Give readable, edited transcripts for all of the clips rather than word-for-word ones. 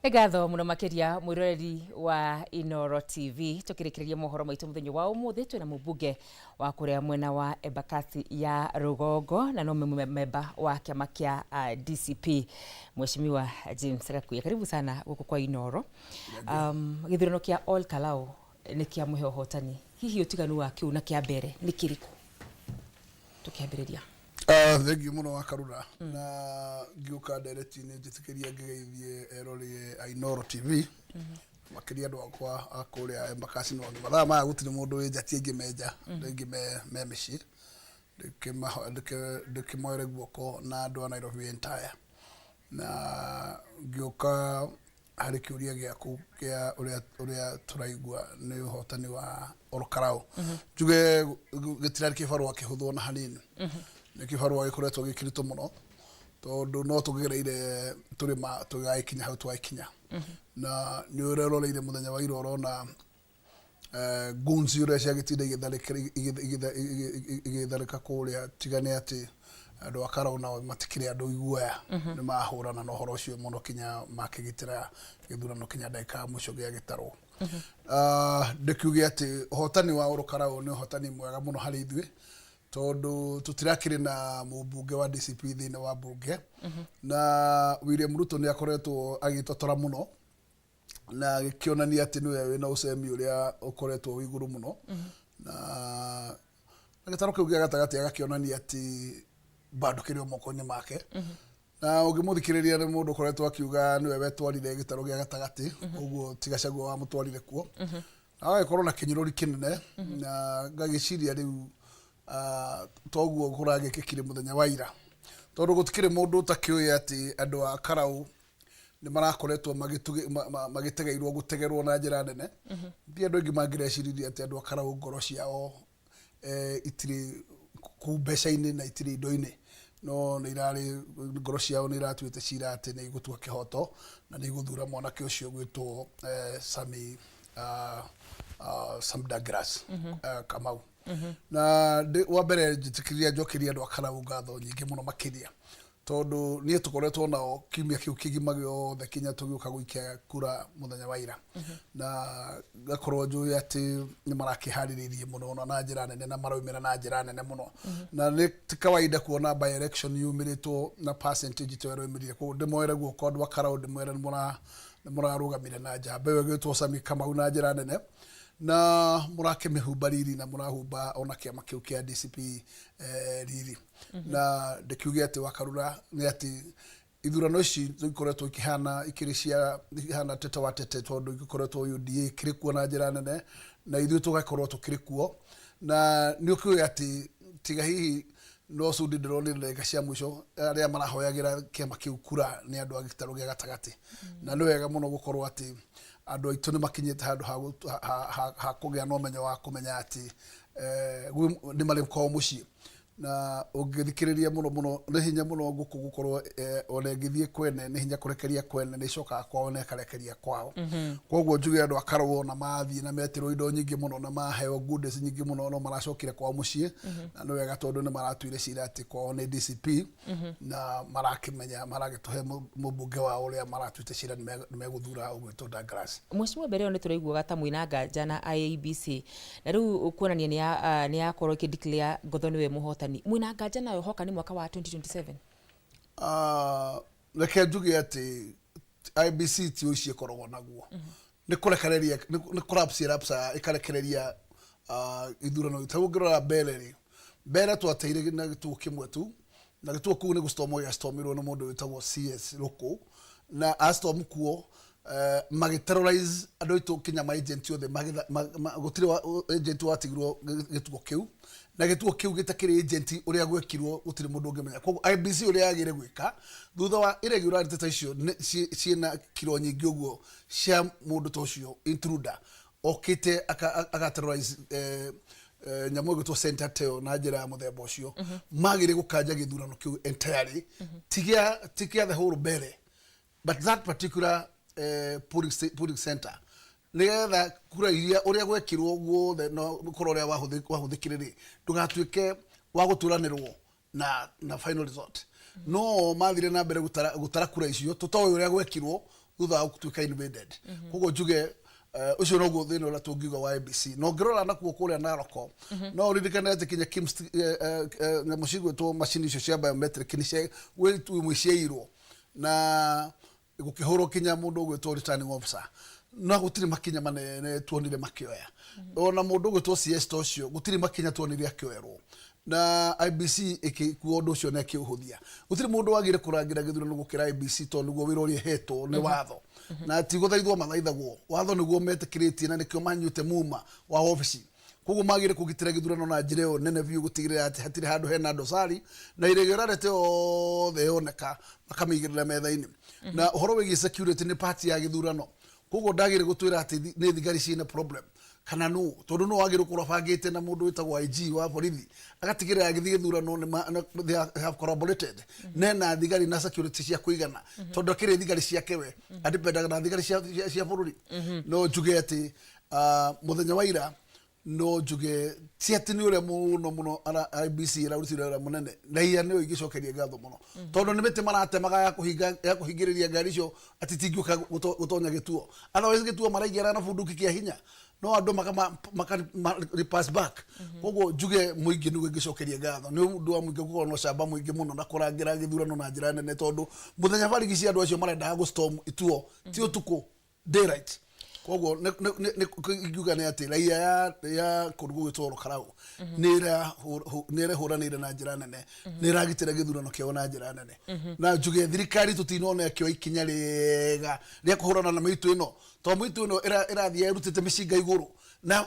Nĩ ngatho mũno makĩria mwĩroreri wa Inoro TV. Tũkĩrĩkĩrĩria mohoro maitũ mũthenya wa ũmũthĩ, twĩna mũmbunge wa kũrĩa mwena wa Embakasi ya Rũgongo na no memba wa kĩama kĩa DCP, Mheshimiwa James Gakuya. Karibu sana gũkũ kwa Inoro. Gĩthurano kĩa Ol Kalou nĩ kĩamũhe ũhotani, hihi ũtiganu wa kĩu na kĩa mbere nĩ kĩrĩkũ tũkĩambĩrĩria? Thengiũ mũno wa Karura, na ngĩũka ndereti-inĩ njĩtĩkĩria ngĩgeithie erori a Inooro TV, makĩria andũ akwa a kũrĩa Embakasi North. Mathaa maya gũtirĩ mũndũ wĩ nja, ti aingĩ me nja, andũ aingĩ me mĩciĩ. Ndĩkĩmoere guoko na andũ a Nairobi entire. Na ngĩũka harĩ kĩũria gĩaku kĩa ũrĩa tũraigua nĩ ũhotani wa Ol Kalou, njuge gĩtirarĩ kĩbarũa kĩhũthũ ona hanini. Nĩ kĩbarũa gĩkoretwo gĩ kĩritũ mũno, tondũ no tũgereire tũrĩma tũgagĩkinya hau twagĩkinya. Na nĩ ũreroreire mũthenya wa ira, ũrona goons ũrĩa ciagĩtinda igĩtharĩka kũrĩa. Tiga nĩ atĩ andũ a Karau nao matikĩrĩ andũ iguoya, nĩ mahũrana na ũhoro ũcio mũno kinya makĩgitĩra gĩthurano kinya ndagĩka ya mũico gĩagĩtarwo. Ndĩkiuge atĩ ũhotani wa Ol Kalou nĩ ũhotani mwega mũno harĩ ithuĩ, tondũ tũtirakĩrĩ na mũmbunge wa DCP thĩinĩ wa mbunge, na William Ruto nĩ akoretwo agĩtotora mũno na gĩkĩonania atĩ nĩwe wĩna ũcemi ũrĩa ũkoretwo wĩ igũrũ mũno, na gĩtarũ kĩu gĩa gatagatĩ agakĩonania atĩ bado kĩrĩ o moko-inĩ make. Na ũngĩmũthikĩrĩria, nĩ mũndũ ũkoretwo akiuga nĩwe wetwarire gĩtarũ gĩa gatagatĩ, ũguo ti Gachagua wamũtwarire kuo, na agagĩkorwo na kĩnyũrũri kĩnene. Na ngagĩciria rĩu toguo kũragĩkĩkire mũthenya wa ira, tondũ gũtikĩrĩ mũndũ ũtakĩũĩ atĩ andũ a Karau nĩ marakoretwo magĩtegeirwo gũtegerwo na njĩra nene. Ti andũ aingĩ mangĩreciririe atĩ andũ a Karau ngoro ciao itirĩ kũu mbeca-inĩ na itirĩ indo-inĩ, no nĩ irarĩ ngoro ciao nĩ iratuĩte cira atĩ nĩ igũtua kĩhoto na nĩ igũthura mwanake ũcio ũgwĩtwo Sami Sam Douglas Kamau. Na wa mbere njĩtĩkĩria njokerie andũ a Karau ngatho nyingĩ mũno makĩria, tondũ niĩ tũkoretwo nao kiumia kĩu kĩgima gĩothe kinya tũgĩũka gũikia kura mũthenya wa ira, na ngakorwo njũĩ atĩ nĩ marakĩharĩrĩirie mũno na njĩra nene na maraumĩra na njĩra nene mũno. Na nĩ ti kawaida kuona by election yumĩrĩtwo na percentage ta ĩrĩa ĩraumĩrire. Koguo ndĩmoere guoko andũ a Karau, ndĩmere nĩ mũrarũgamire na njamba ĩyo ĩgwĩtwo Sami Kamau na njĩra nene, na mũrakĩmĩhumba riri na mũrahumba ona kĩama kĩu kĩa DCP riri. Na ndĩkiuge atĩ Wakarura nĩ atĩ ithurano ici ikoretwo ikĩhana ikĩrĩ cia ihana tete wa tete, tondũ igĩkoretwo UDA ikĩrĩ kuo na njĩra nene na ithuĩ tũgakorwo tũkĩrĩ kuo. Na nĩ ũkĩũĩ atĩ tiga hihi no Sudi ndĩronire ndagĩka cia mũico, arĩa marahoyagĩra kĩama kĩu kura nĩ andũ a gĩtarũ gĩa gatagatĩ. Na nĩ wega mũno gũkorwo atĩ andũ aitũ nĩ makinyĩte handũ ha kũgĩa na ũmenyo wa kũmenya atĩ nĩ marĩ kwao mũciĩ. Na ũngĩthikĩrĩria mũno mũno, nĩ hinya mũno ngũkũ gũkorwo ona ĩngĩthiĩ kwene, nĩ hinya kũrekeria kwene, nĩ ĩcokaga kwao na ĩkarekeria kwao. Koguo njuge andũ a Karũa ona mathiĩ na metĩrwo indo nyingĩ mũno na maheo goodies nyingĩ mũno, no maracokire kwao mũciĩ. Na nĩ wega, tondũ nĩ maratuire cira atĩ kwao nĩ DCP, na marakĩmenya maragĩtũhe mũmbunge wao ũrĩa maratuĩte cira nĩ megũthura ũgwĩtwo Douglas. Mheshimiwa, mbere ĩyo nĩ tũraiguaga ta mwĩna nganja na IEBC, na rĩu kuonania nĩ yakorwo ĩkĩ declare Ngotho nĩwe mũhotani. Mwĩna nganja nayo hoka nĩ mwaka wa 2027? Reke njuge atĩ IEBC ti ũici ĩkoragwo naguo, nĩ kũrekereria nĩ collapse ĩrapsa ĩkarekereria ithurano. Ta ũngĩrora mbere rĩ, mbere twateire na gĩtuo kĩmwe tu, na gĩtuo kĩu nĩ gũstormwo gĩastormirwo nĩ mũndũ wĩtagwo CS Rũkũ, na astorm kuo magĩterrorize andũ aitũ kinya ma agent othe, gũtirĩ agent watigirwo gĩtuo kĩu, na gĩtuo kĩu gĩtakĩrĩ agent ũrĩa gwekirwo gũtirĩ mũndũ ũngĩmenya. Koguo IEBC ũrĩa yagĩrĩire gwĩka thutha wa irregularity ta icio ciĩna kiro nyingĩ ũguo cia mũndũ ta ũcio intruder okĩte agaterrorize nyamũ ĩgwĩtwo center ta ĩyo na njĩra ya mũthemba ũcio, magĩrĩire gũkanja gĩthurano kĩu entirely, ti kĩa the whole mbere, but that particular polling center, nigetha kura iria ũrĩa gwekirwo guothe no korwo ũrĩa wahũthĩkire rĩ, ndũgatuĩke wa gũturanĩrwo na final result. No mathire na mbere gũtara kura icio tũtoĩ ũrĩa gwekirwo. Thutha wa gũtuĩka invaded. Koguo njuge ũcio noguo thĩna ũrĩa tũngiuga wa IEBC. Na ũngĩrora nakuo kũrĩa Naroko, no ũririkane atĩ kinya KIMS, nyamũ cigwĩtwo macini icio cia biometric nĩ gwĩ imwe ciairwo na gũkĩhũrwo kinya mũndũ ũgwĩtwo returning officer, no gũtirĩ makinya manene tuonire makĩoya. Ona mũndũ ũgwĩtwo CS ta ũcio, gũtirĩ makinya tuonire akĩoerwo, na IEBC ĩgĩkua ũndũ ũcio na ĩkĩũhũthia. Gũtirĩ mũndũ wagire kũrangĩra gĩthurano gũkĩra IEBC, tondũ nĩguo wĩra ũrĩa ĩhetwo nĩ watho, na ti gũthaithwo mathaithagwo. Watho nĩguo metĩkĩrĩtie na nĩkĩo manyuĩte muma wa obici. Koguo magire kũgitĩra gĩthurano na njĩra ĩyo nene biũ, gũtigĩrĩra atĩ hatirĩ handũ hena dosari, na irregularity yothe yoneka makamĩigĩrĩra metha-inĩ. Na ũhoro wĩgiĩ security nĩ part ya gĩthurano, koguo ndagĩrĩ gũtwĩra atĩ nĩ thigari ciĩna problem kana nũ, tondũ no wagĩrĩirwo gũkorwo abangĩte na mũndũ wĩtagwo IG wa borithi, agatigĩrĩra agĩthiĩ gĩthurano they have collaborated nena thigari na security cia kũigana, tondũ akĩrĩ thigari ciake we adependaga na thigari cia bũrũri. No njuge atĩ mũthenya wa ira, no njuge ti atĩ nĩ ũrĩa mũno mũno IEBC ĩrarutire wĩra mũnene. Raia nĩyo ingĩcokeria ngatho mũno, tondũ nĩ mĩtĩ maratemaga ya kũhinga, ya kũhingĩrĩria ngari icio atĩ itingĩũka gũtonya gĩtuo. Otherwise gĩtuo maraingĩra na bunduki kĩa hinya, no andũ maka repass back. Koguo njuge mũingĩ nĩguo ingĩcokeria ngatho, nĩ ũndũ wa mũingĩ gũkorwo na ũcamba mũingĩ mũno na kũrangĩra gĩthurano na njĩra nene, tondũ mũthenya barigi andũ acio marendaga gũ storm ituo ti ũtukũ, daylight. Koguo ingiuga nĩ atĩ raia ya kũndũ gũgwĩtwo Olkalou nĩ ĩrehũranĩire na njĩra nene, nĩ ĩragitĩra gĩthurano kĩao na njĩra nene. Na njuge thirikari tũtinona ĩkĩoya ikinya rĩega rĩa kũhũrana na mĩitũ ĩno, tondũ mĩitũ ĩno ĩrathiĩ ĩrutĩte mĩcinga igũrũ na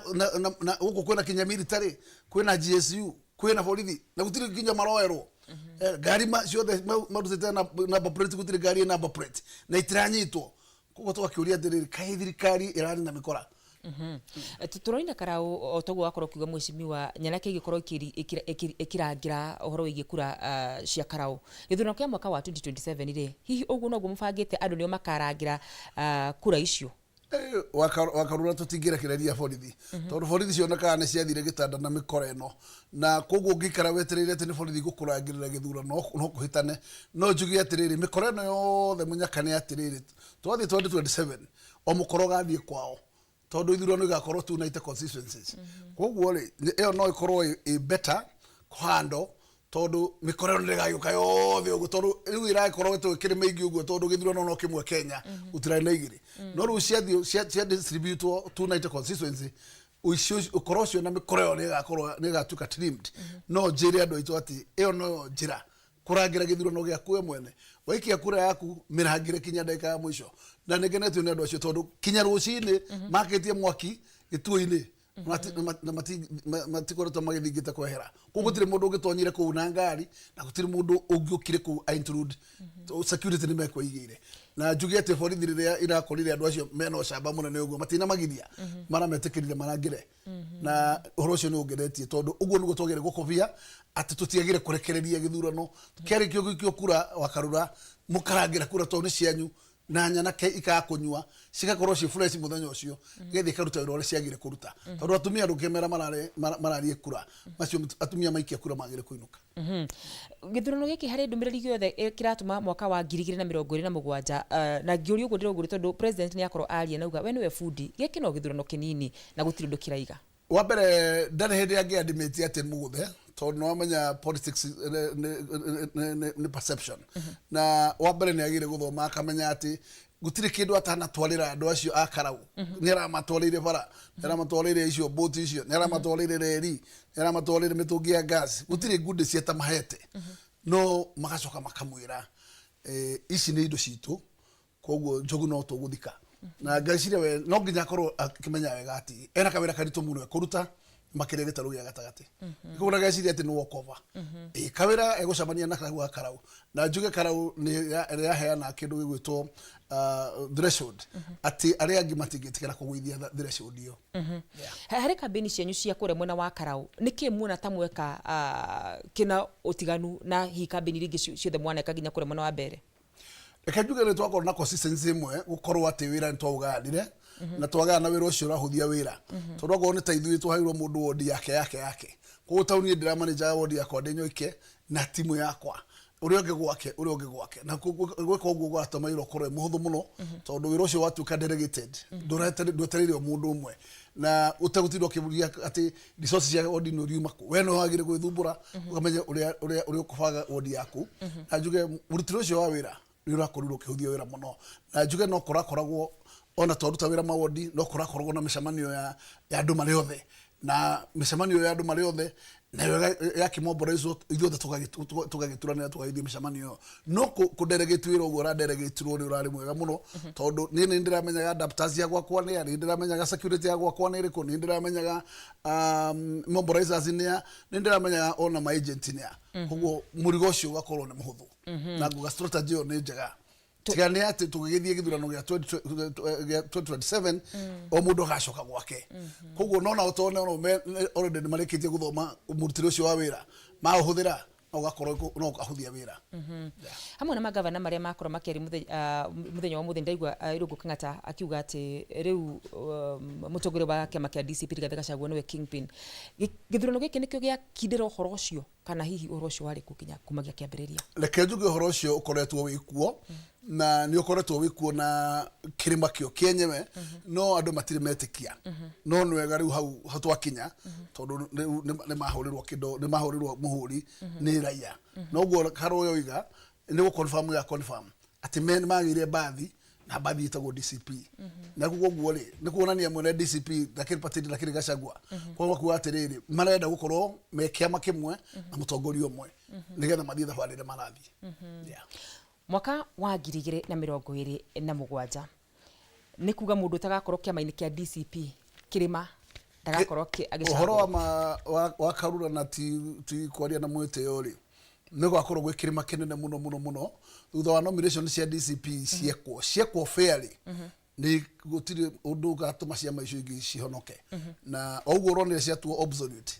gũkũ kwĩna kinya military, kwĩna GSU, kwĩna borithi, na gũtirĩ nginya maroerwo. Ngari ciothe marutĩte number plate, gũtirĩ ngari ĩ number plate na itiranyitwo. Koguo tũgakĩũria atĩrĩrĩ, kaĩ thirikari ĩrarĩ na mĩkora? Tũroina Karau, o toguo wakorwo ũkiuga, mwĩcimiwa nyanake igĩkorwo ĩkĩrangĩra ũhoro wĩgiĩ kura cia Karau gĩthurano kĩa mwaka wa 2027 rĩ, hihi ũguo noguo mũbangĩte, andũ nĩo makarangĩra kura icio? Wakarura, tũtingĩrekereria borithi, tondũ borithi cionekaga nĩ ciathire gĩtanda na mĩkora ĩno, na koguo ũngĩikara wetereire atĩ nĩ borithi gũkũrangĩrĩra gĩthurano no kũhĩtane. No njuge atĩrĩrĩ, mĩkora ĩno yothe mũnyaka nĩ atĩrĩrĩ, twathiĩ 2027 o mũkora ũgathiĩ kwao, tondũ ithurano igakorwo 290 constituencies. Koguo rĩ, ĩyo no ĩkorwo ĩ better kũhandle, tondũ mĩkora ĩyo nĩrĩgagĩũka yothe ũguo, tondũ rĩu ĩragĩkorwo ĩkĩrĩ mĩingĩ ũguo, tondũ gĩthurano no kĩmwe Kenya, gũtirarĩ na igĩrĩ. No rĩu ciathiĩ cia distributwo 290 constituency, ũici ũcio, ũkora ũcio na mĩkora ĩyo nĩ ĩgakorwo nĩ ĩgatuĩka trimmed. No njĩre andũ aitũ atĩ ĩyo noyo njĩra kũrangĩra gĩthurano gĩaku we mwene. Waikia kura yaku, mĩrangĩre kinya ndagĩka ya mũico. Na nĩ ngenetio nĩ andũ acio, tondũ kinya rũcinĩ makĩtie mwaki gĩtuo-inĩ na matikoretwo magĩthingĩte kwehera. Koguo gũtirĩ mũndũ ũngĩtonyire kũu na ngari, na gũtirĩ mũndũ ũngĩũkire kũu a intrude. So, security nĩ mekweigĩire, na njuge atĩ borithi rĩrĩa irakorire andũ acio mena ũcamba mũnene ũguo, matinamagiria, marametĩkĩrire marangĩre, na ũhoro ũcio nĩ ũngenetie, tondũ ũguo nĩguo twagĩrĩire gũkobia atĩ tũtiagĩrĩire kũrekereria gĩthurano kĩarĩkio gũikio kura. Wakarura, mũkarangĩra kura tondũ nĩ cianyu, na nyanake ikaga kũnyua, cigakorwo ciĩ fresh mũthenya ũcio, getha ikaruta wĩra ũrĩa ciagĩrĩire kũruta, tondũ atumia ndũngĩmera mararie kura macio. Atumia maikia kura magĩrĩire kũinũka. Gĩthurano gĩkĩ harĩ ndũmĩrĩri yothe kĩratũma mwaka wa 2027, na ngĩũria ũguo ndĩrauga ũguo tondũ president nĩ akorwo aria na auga we nĩwe bundi. Gĩkĩ no gĩthurano kĩnini na gũtirĩ ũndũ kĩraiga. Wa mbere, ndarĩ hĩndĩ angĩandimĩtie atĩ mũgũthe, tondũ nĩ wamenya politics nĩ perception. Na wa mbere nĩ agĩrĩire gũthoma akamenya atĩ gũtirĩ kĩndũ atanatwarĩra andũ acio a Karau. Nĩ aramatwarĩire bara, nĩ aramatwarĩire icio mbũti icio, nĩ aramatwarĩire reri, nĩ aramatwarĩire mĩtũngi ya gas. Gũtirĩ ngundi ciatamahete, no magacoka makamwĩra, ici nĩ indo citũ, koguo njogu no tũgũthika. Na ngeciria we no nginya akorwo akĩmenya wega atĩ ena kawĩra karitũ mũno ekũruta makĩria gĩtarũ gĩa gatagatĩ. Koguo ndageciria atĩ nĩ walkover. Ĩ kawĩra egũcemania na karau ga Karau, na njuge Karau nĩ yaheana kĩndũ gĩgwĩtwo threshold, atĩ arĩa angĩ matingĩtĩkĩra kũgũithia threshold ĩyo. Harĩ kambĩini cianyu cia kũrĩa mwena wa Karau, nĩ kĩ muona ta mweka kĩna ũtiganu na hihi kambĩini iria ingĩ ciothe mwaneka nginya kũrĩa mwena wa mbere? Reke njuge nĩ twakorwo na consistency ĩmwe, gũkorwo atĩ wĩra nĩ twaũgayanire, na twagayana wĩra ũcio ũrahũthia wĩra, tondũ akorwo nĩ ta ithuĩ twaheirwo mũndũ wondi yake yake yake. Koguo taũni ndĩramanajaga wondi yakwa ndĩ nyoike na timu yakwa. Ũrĩa ũngĩ gwake, ũrĩa ũngĩ gwake. Na gwĩka ũguo gũgatũma wĩra ũkorwo wĩ mũhũthũ mũno, tondũ wĩra ũcio watuĩka delegated, ndwetereire o mũndũ ũmwe na ũtegũtinda ũkĩũria atĩ resources cia wodi nĩ uriuma kũ. We nĩwe wagĩrĩire gwĩthumbũra, ũkamenya ũrĩa ũkũbanga wodi yaku. Na njuge mũrutĩre ũcio wa wĩra nĩ ũrakorirwo ũkĩhũthia wĩra mũno. Na njuge no kũrakoragwo ona twaruta wĩra mawodi, no kũrakoragwo na mĩcemanio ya andũ marĩ othe, na mĩcemanio ya andũ marĩ othe nayo yakĩmomboroicwo, ithuothe tũgagĩturanĩra, tũgagĩthiĩ mĩcemanio ĩyo. No kũdelegate wĩra ũguo ũradelegate-irwo nĩ ũrarĩ mwega mũno, tondũ niĩ nĩ ndĩramenyaga adapters ya gwakwa nĩ ya, nĩ ndĩramenyaga security ya gwakwa nĩ ĩrĩkũ, nĩ ndĩramenyaga mobilizers nĩ ya, nĩ ndĩramenyaga ona ma agent nĩ ya. Koguo mũrigo ũcio ũgakorwo nĩ mũhũthũ, na nguga strategy ĩyo nĩ njega, tiga nĩ atĩ tũgĩgĩthiĩ gĩthurano gĩa 20 gĩa 2027, o mũndũ agacoka gwake. Koguo nona ũtone ona already nĩ marĩkĩtie gũthoma mũrutĩre ũcio wa wĩra, maũhũthĩra no ũgakorwo no ũkahũthia wĩra. Yeah. Hamwe na magavana marĩa makorwo makĩaria mũthenya wa mũthĩ, ndaigua Irũngũ Kang'ata akiuga atĩ rĩu mũtongoria wa kĩama kĩa DCP Rigathĩ Gachagua nĩwe kingpin. Gĩthurano gĩkĩ nĩkĩo gĩakindĩra ũhoro ũcio, kana hihi ũhoro ũcio warĩ kuo nginya kumagia kĩambĩrĩria? Reke njuge ũhoro ũcio ũkoretwo wĩ kuo, na nĩ ũkoretwo wĩ kuo na kĩrĩma kĩo kĩenyewe, no andũ matirĩ metĩkia. No nĩ wega rĩu hau twakinya, tondũ rĩu nĩ mahũrĩrwo kĩndũ, nĩ mahũrĩrwo mũhũri nĩ raia. Noguo Karũĩ oiga nĩ gũ confirm ya confirm atĩ me nĩ magĩire mbathi, na mbathi ĩtagwo DCP. Na koguo rĩ, nĩ kuonania mwene DCP ndakĩrĩ party, ndakĩrĩ Gachagua. Koguo kuga atĩrĩrĩ, marenda gũkorwo me kĩama kĩmwe na mũtongoria ũmwe, nĩgetha mathiĩ thabarĩ ĩrĩa marathiĩ. Yeah. Mwaka wa 2027, nĩ kuga mũndũ ũtagakorwo kĩama-inĩ kĩa DCP kĩrĩma ndagakorwo ũhoro wa agĩcagũrwo. Ma wa Karura, na ti kwaria na mwĩtĩo rĩ, nĩ gwakorwo gwĩ kĩrĩma kĩnene mũno mũno mũno thutha wa nomination cia DCP ciekwo fairly. Nĩ gũtirĩ ũndũ ũgatũma ciama icio ingĩ cihonoke, na o ũguo ũronire ciatuo obsolete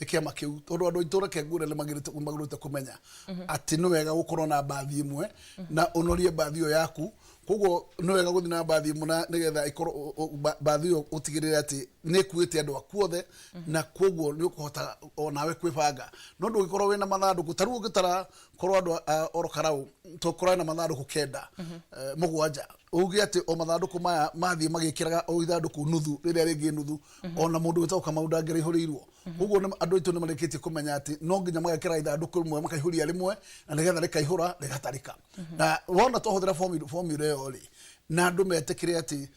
nĩ kĩama kĩu, tondũ andũ aitũ, reke ngwĩre, nĩ magĩrĩte kũmenya atĩ nĩ wega gũkorwo na mbathi ĩmwe na ũnorie mbathi ĩyo yaku. Koguo nĩ wega gũthiĩ na mbathi ĩmwe, na nĩgetha ĩkorwo mbathi ĩyo ũtigĩrĩre atĩ nĩ ĩkuĩte andũ aku othe, na koguo nĩ ũkũhota onawe kwĩbanga. No ndũngĩkorwo wĩna mathandũkũ ta rĩu ũngĩtara korwo andũ a Oro Karau tũkorwo na mathandũkũ kenda, mũgwanja, uge atĩ o mathandũkũ maya mathiĩ magĩkĩraga o ithandũkũ nuthu, rĩrĩa rĩngĩ nuthu, ona mũndũ wĩtagwo Kamau ndangĩraihũrĩirwo. Koguo andũ aitũ nĩ marĩkĩtie kũmenya atĩ no nginya magekĩra ithandũkũ rĩmwe, makaihũria rĩmwe, na nĩgetha rĩkaihũra rĩgatarĩka. Na wona twahũthĩra formula ĩyo rĩ, na andũ metĩkĩre atĩ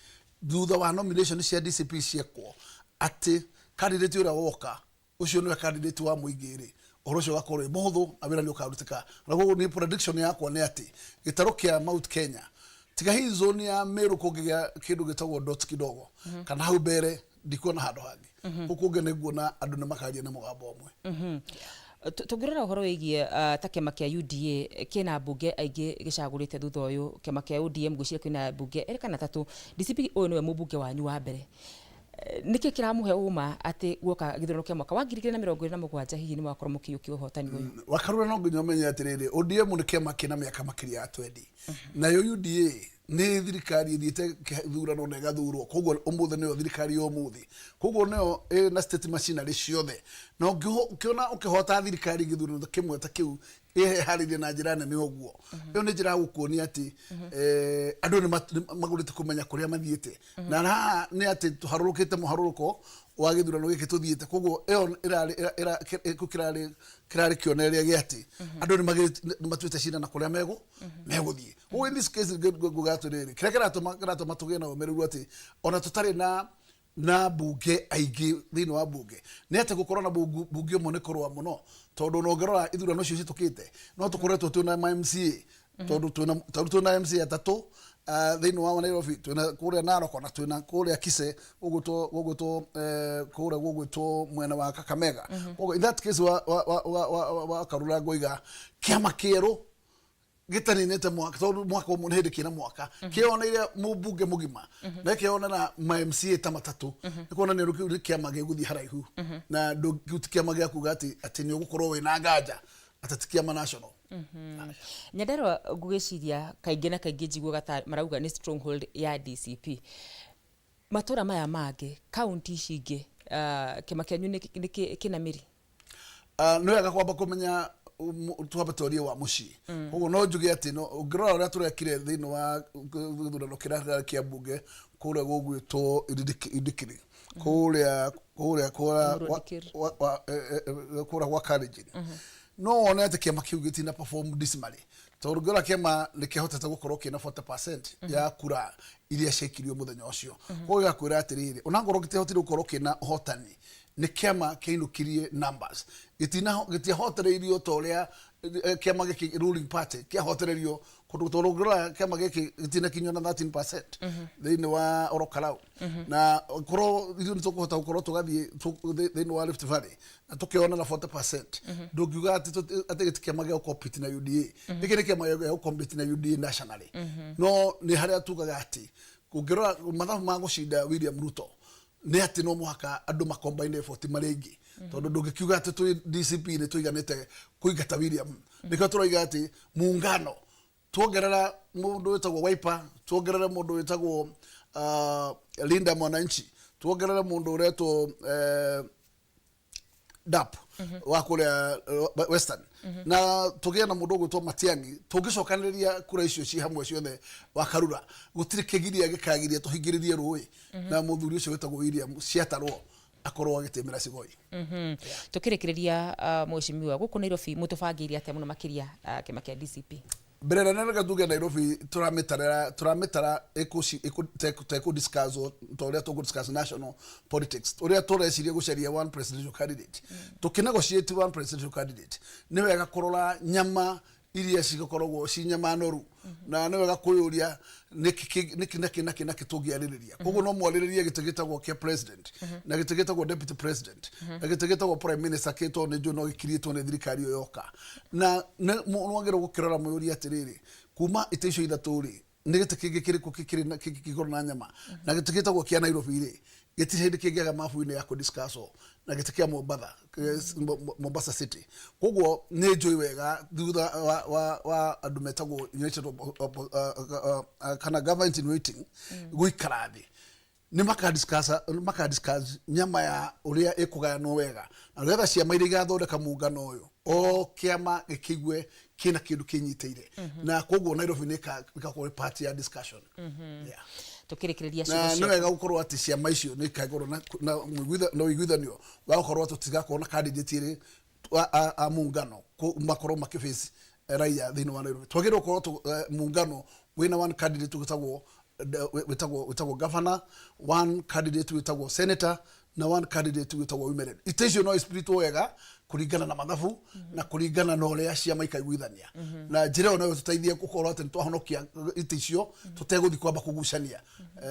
thutha wa nomination cia DCP ciekwo, atĩ candidate ũrĩa woka ũcio nĩwe candidate wa mũingĩ rĩ, ũhoro ũcio ũgakorwo wĩ mũhũthũ na wĩra nĩ ũkarutĩka. Na koguo niĩ prediction yakwa nĩ atĩ gĩtarũ kĩa Mount Kenya, tiga hihi zone ya Meru kũngĩgĩa kĩndũ gĩtagwo dot kidogo, kana hau mbere, ndikuona handũ hangĩ. Kũu kũngĩ nĩ nguona andũ nĩ makaria na mũgambo ũmwe. Tũngĩrora ũhoro wĩgiĩ ta kĩama kĩa UDA, kĩna mbunge aingĩ gĩcagũrĩte thutha ũyũ. Kĩama kĩa ODM ngwĩciria kwĩna mbunge erĩ kana atatũ. DCP, ũyũ nĩwe mũmbunge wanyu wa mbere. Nĩkĩ kĩramũhe ũma atĩ guoka gĩthurano kĩa mwaka wa 2027 hihi nĩ mwakorwo mũkĩiyũkia ũhotani ũyũ? Wakarura, no nginya ũmenye atĩrĩrĩ, ODM nĩ kĩama kĩna mĩaka makĩria ya 20, nayo UDA nĩ thirikari ĩthiĩte gĩthurano na ĩgathurwo. Koguo ũmũthĩ nĩyo thirikari ya ũmũthĩ, koguo nĩyo ĩna state machinery ciothe. Na ũngĩona ũkĩhota thirikari gĩthurano kĩmwe ta kĩu ĩharĩirie na njĩra nene ũguo, ĩyo nĩ njĩra ya gũkuonia atĩ andũ nĩ magũrĩte kũmenya kũrĩa mathiĩte. Na haha nĩ atĩ tũharũrũkĩte mũharũrũko wa gĩthurano gĩkĩ tũthiĩte. Koguo ĩyo ĩrarĩ kĩu kĩrarĩ kĩonereria gĩa atĩ andũ nĩ matuĩte cira na kũrĩa megũthiĩ. Koguo in this case nguga atĩrĩrĩ, kĩrĩa kĩratũma tũgĩe na ũmĩrĩru atĩ ona tũtarĩ na mbunge aingĩ thĩinĩ wa bunge, nĩ atĩ gũkorwo na bunge ũmwe nĩ kũrũa mũno, tondũ ona ũngĩrora ithurano icio citũkĩte, no tũkoretwo twĩna ma MCA, tondũ twĩna MCA atatũ thĩinĩ wa Nairobi, twĩna kũrĩa Narok, na twĩna kũrĩa Kisii, gũgwĩtwo kũrĩa gũgwĩtwo mwena wa Kakamega. Koguo in that case wa Karura, ngoiga kĩama kĩerũ gĩtaninĩte mwaka, tondũ mwaka ũmwe nĩ hĩndĩ kĩna mwaka, kĩoneire mũmbunge mũgima na kĩonera ma MCA ta matatũ, nĩ kuonania kĩu nĩ kĩama gĩgũthiĩ haraihu. Na kĩu ti kĩama gĩa kuga atĩ nĩ ũgũkorwo wĩna nganja atĩ ti kĩama national. Nyandarua, ngwĩciria kaingĩ na kaingĩ njiguaga ta marauga nĩ stronghold ya DCP. Matũra maya mangĩ, kaunti ici ingĩ, kĩama kĩanyu nĩ kĩna mĩri? Nĩ wega kwamba kũmenya Twambe twarie wa mũciĩ. Koguo no njuge atĩ no ũngĩrora ũrĩa tũrekire thĩinĩ wa gĩthurano kĩrĩa kĩrarĩ kĩa mbunge kũrĩa gũgwĩtwo Indikiri, kũrĩa Emurua Dikirr. Kũrĩa gwa Kalenjin, no wone atĩ kĩama kĩu gĩtina perform dismally, tondũ ũngĩrora kĩama nĩ kĩhotete gũkorwo kĩna 40% ya kura iria ciaikirio mũthenya ũcio. Koguo gĩgakwĩra atĩrĩrĩ, onakorwo gĩtiahotire gũkorwo kĩna ũhotani, nĩ kĩama kĩainũkirie numbers. Gĩtiahotereirio ta ũrĩa kĩama gĩkĩ ruling party kĩahotereirio kũndũ, tondũ ũngĩrora kĩama gĩkĩ gĩtinakinyio na 13% thĩinĩ wa Ol Kalou. Na korwo ithuĩ nĩ tũkũhota gũkorwo tũgathiĩ thĩinĩ wa Rift Valley na tũkĩona na 40%, ndũngiuga atĩ gĩti kĩama gĩa gũcompete na UDA. Gĩkĩ nĩ kĩama gĩa gũcompete na UDA nationally, no nĩ harĩa tugaga atĩ ũngĩrora mathabu ma gũcinda William Ruto nĩ atĩ no mũhaka andũ macombine effort marĩ aingĩ, tondũ ndũngĩkiuga atĩ twĩ DCP nĩ tũiganĩte kũingata William. Nĩkĩo tũroiga atĩ muungano, tuongerera mũndũ wĩtagwo Wiper, tuongerere mũndũ wĩtagwo Linda Mwananchi, tuongerere mũndũ ũretwo DAP wa kũrĩa Western, na tũgĩe na mũndũ ũgwĩtwo Matiang'i, tũngĩcokanĩrĩria kura icio ci hamwe ciothe wa Karura, gũtirĩ kĩgiria gĩkagiria tũhingĩrĩrie rũĩ na mũthuri ũcio wĩtagwo William ciatarwo akorwo agĩtĩmĩra Sigoi. Tukĩrĩkĩrĩria, mheshimiwa, gũkũ Nairobi mũtũbangĩire atĩa mũno makĩria, kĩama kĩa DCP? Mbere nene reke tuge Nairobi tũramĩtara tekũ discuss ta ũrĩa tũkũ discuss national politics, ũrĩa tũreciria gũcaria one presidential candidate. Tũkĩ negotiate one presidential candidate, nĩ wega kũrora nyama iria cigĩkoragwo ci nyama noru, na nĩ wega kwĩyũria nĩkĩ nĩkĩ nakĩ nakĩ nakĩ tũngĩarĩrĩria. Koguo no mwarĩrĩrie gĩtĩ gĩtagwo kĩa president, na gĩtĩ gĩtagwo deputy president, na gĩtĩ gĩtagwo prime minister, kĩtwo nĩ njũĩ no gĩkirĩtwo nĩ thirikari ĩyo yoka. Na nĩ mwagĩrĩirwo gũkĩrora mwĩyũrie atĩrĩrĩ, kuma itĩ icio ithatũ rĩ, nĩ gĩtĩ kĩngĩ kĩrĩkũ kĩkĩrĩ na kĩngĩkorwo na nyama? Na gĩtĩ gĩtagwo kĩa Nairobi rĩ, gĩtirĩ hĩndĩ kĩngĩaga mabu-inĩ ya kũdiscuss na gĩtĩ kĩa Mombatha, Mombasa City. Koguo nĩ njũĩ wega thutha wa andũ metagwo United kana government in waiting gũikara thĩ, nĩ makadiscuss nyama ya ũrĩa ĩkũgayanwo wega, na nĩgetha ciama iria igathondeka muungano ũyũ, o kĩama gĩkĩigue kĩna kĩndũ kĩnyitĩire. Na koguo Nairobi nĩ ĩgakorwo ĩ part ya discussion. Yeah. Tukĩrĩkĩrĩria Na ciugo nĩ ciaku. Wega gũkorwo atĩ ciama icio nĩ ikakorwo na ũiguithanio wa gũkorwo atĩ tũtigakorwo na candidate ĩrĩ a muungano makorwo makĩface raia thĩinĩ wa Nairobi. Twagĩrĩirwo gũkorwo muungano wĩna one candidate wĩtagwo governor, one candidate wĩtagwo senator, na one candidate wĩtagwo women rep. Itĩ icio no isplitwo wega kũringana na mathabu na kũringana na ũrĩa ciama ikaiguithania, na njĩra ĩyo no ĩtũteithie gũkorwo atĩ nĩ twahonokia itĩ icio tũtegũthiĩ kwamba kũgucania.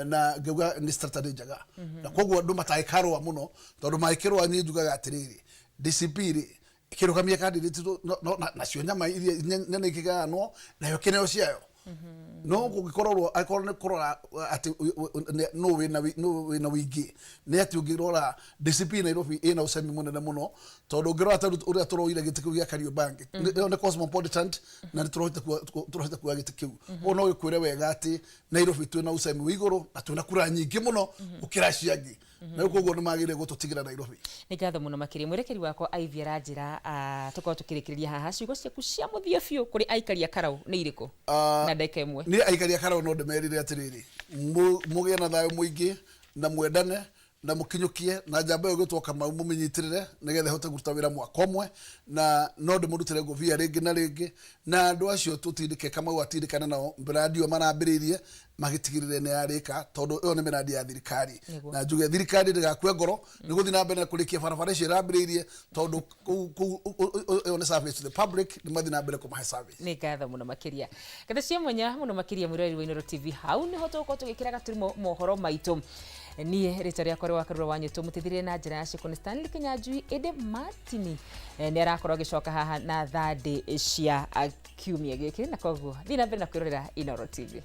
Na ngauga nĩ strategy njega, na koguo andũ matangĩkarũa mũno, tondũ mangĩkĩrũa, niĩ njugaga atĩrĩrĩ, DCP rĩ ĩkĩrũgamia candidate nacio nyama iria nene ikĩgayanwo nayo kĩneo ciayo. No kũngĩkorwo angĩkorwo nĩ kũrora atĩ nũ wĩna wĩingĩ, nĩ atĩ ũngĩrora DCP Nairobi ĩna ũcemi mũnene mũno, tondũ ũngĩrora ta rĩu ũrĩa tũroire gĩtĩ kĩu gĩa Kariobangi, ĩyo nĩ cosmopolitan na nĩ tũrahotete kuoya gĩtĩ kĩu. Koguo no gĩkwĩre wega atĩ Nairobi twĩna ũcemi wĩ igũrũ na twĩna kura nyingĩ mũno gũkĩra acio angĩ, na rĩu koguo nĩ magĩrĩire gũtũtigĩra Nairobi. Nĩ ngatho mũno makĩria, mwerekeri wakwa Ivy aranjĩra tũkorwo tũkĩrĩkĩrĩria haha. Ciugo ciaku cia mũthia biũ kũrĩ aikari a Karau nĩ irĩkũ na ndagĩka ĩmwe? Niĩ aikari a Karau no ndĩmerire atĩrĩrĩ, mũgĩe na thayũ mũingĩ na mwendane na mũkinyũkie na njamba ĩyo ĩgwĩtwo Kamau, mũmĩnyitĩrĩre nĩgetha ĩhote kũruta wĩra mwaka ũmwe. Na no ndĩmũrutĩre ngũbia rĩngĩ na rĩngĩ, na andũ acio tũtindĩke Kamau atindĩkane nao mĩrandi ĩyo marambĩrĩirie, magĩtigĩrĩre nĩ yarĩka, tondũ ĩyo nĩ mĩrandi ya thirikari. Na njuge thirikari ndĩgakue ngoro nĩ gũthiĩ na mbere na kũrĩkia barabara icio ĩrambĩrĩirie, tondũ kũu ĩyo nĩ service to the public, nĩ mathiĩ na mbere kũmahe service. Nĩ ngatho mũno makĩria, ngatho cia mwanya mũno makĩria, mwĩroreri wa Inooro TV. Hau nĩho tũgũkorwo tũgĩkĩra gaturumo mohoro maitũ. Niĩ rĩtwa rĩakwa rĩ Wakarura wa Nyũtũ, mũteithĩrĩrie na njĩra ya ciĩko nĩ Stanley Kinyanjui, ĩndĩ Martini nĩ arakorwo agĩcoka haha na thandĩ cia kiumia gĩkĩ, na koguo thiĩ na mbere na kwĩrorera Inooro TV.